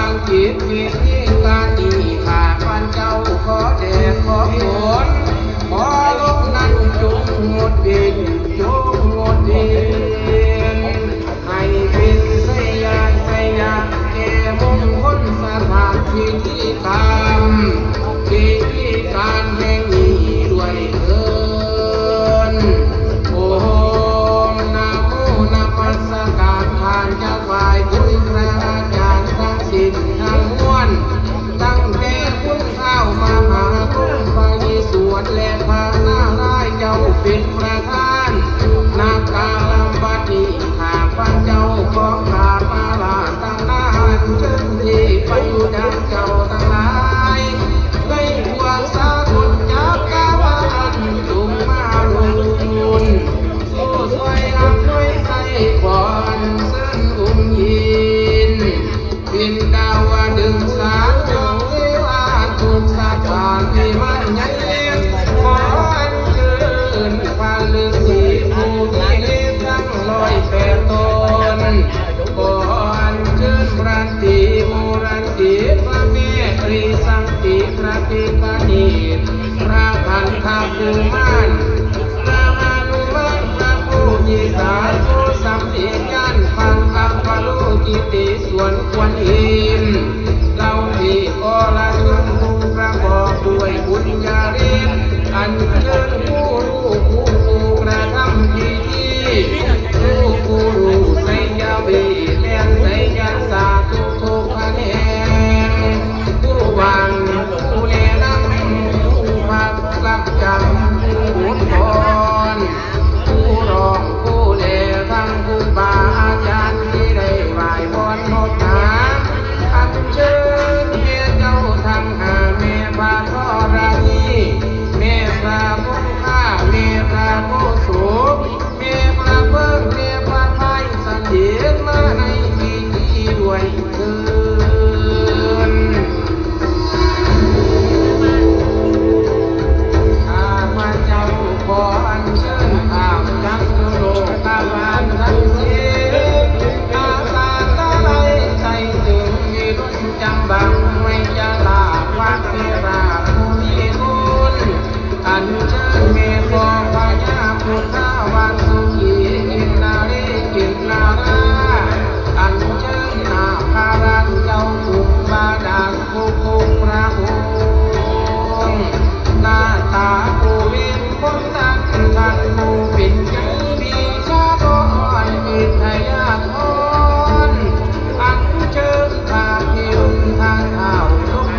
ທາງຈິດວິທີການນີ້ ຂ້າພະເຈົ້າຂໍແດ່ຂໍຝົນ ຂໍລົມນັ້ນຈົ່ງງົດເວັນ ຈົ່ງງົດເວັນ ໃຫ້ເປັນໄຊຍະໄຊຍະ ແກ່ມົງຄົນສະຖານພິທີກຳ ພິທີການແຫ່ງນີ້ດ້ວຍເທີ້ນ. ໂອມ ນະໂມນະມັດສະການ ຂ້າຈະໄຫວ້ຄຸນພະອາຈານທັງສິ້ນທັງມວນ ຕັ້ງແຕ່ຄຸນທ້າວມະຫາພົມພະອິດສວນ ແລະ ພະນາລາຍເຈົ້າເປັນປະທານ ນັກກາລະບັດນີ້ ຂ້າພະເຈົ້າຂໍກາບອາລາທະນາອັນເຊີນເທບພະຍາເຈົ້າທັງຫຼາຍ ໃນພວກສາກົນຈັກກະວານຈົ່ງມາລຸນ ໂຊຊ່ວຍອຳນວຍໄຊບອນເຊີນອົງຍິນ ເປັນດາວະດຶງສານຈອງເທວາທຸກສະຖານທີ່ມັນໃຫຍ່ ຂໍອັນເຊີນພະລືສີຜູ້ມີເດດທັງຮ້ອຍແປດຕົນ ຂໍອັນເຊີນພະຕີມູລະຕິ ພະແມ່ຕຣີສັງຕິ ພະພິຄະເນດ ພະຄັນທະກຸມານ ພະຫະນຸມານ ພະໂພທິສັດ ໂພສຳເພຍານ ພະອັບພະໂລກິເຕສວນ ຄວນອິນ ເຫຼົ່າເທບອລະຊົນຜູ້ປະກອບດ້ວຍບຸນຍາລິດ ອັນເຊີນຜູ້ຮູ້ຜູ້ຜູ້ກະທຳພິທີ ຜູ້ ຜູ້ຮູ້ໄສຍະເວດ ແລະ ໄສຍະສາດທຸກໆຂະແໜງ ຜູ້ຫວັງ ຜູ້ແນະນຳ ຜູ້ພັກລັກຈຳ ຜູ້ບົດກອນ ຜູ້ຮ້ອງ ຜູ້ແລ ທັງຄູບາອາຈານທີ່ໄດ້ໄຫວ້ວອນພົບຫາ ອັນເຊີນແມ່ເຈົ້າທັງຫ້າ ແມ່ພະທໍລະນີ ແມ່ພະຄົງຄາ ແມ່ພະໂພສົມ ແມ່ພະເພີງ ແມ່ພະພາຍ ສະເດັດມາໃນພິທີດ້ວຍເທີ້ນ. ຂ້າພະເຈົ້າຂໍອັນເຊີນຂ້າມຈັກຕຸໂລກະວານທັງສີ່ ອາຕາຕະໄລໄຕຕຶງ ວິລຸນຈຳບັງ ໄວຍະລາພະເທລາຜູ້ມີບຸນ ອັນເຊີນແມ່ພໍ່ພະຍາພຸດທະວັນສຸຂີ ກິນນະຣີກິນນະລາ ອັນເຊີນນາຄະລານເຈົ້າກຸງບາດານທຸກໆພະອົງ ໜ້າຕາຜູ້ເວັນຄົນນັ້ນ ທ່ານຜູ້ເປັນໃຫຍ່ວິຊາກອນວິທະຍາກອນ ອັນເຊີນພະພິລຸນທະທ້າວສົມ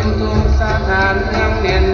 ທຸກສະຖານເມືອງແໜ້ນ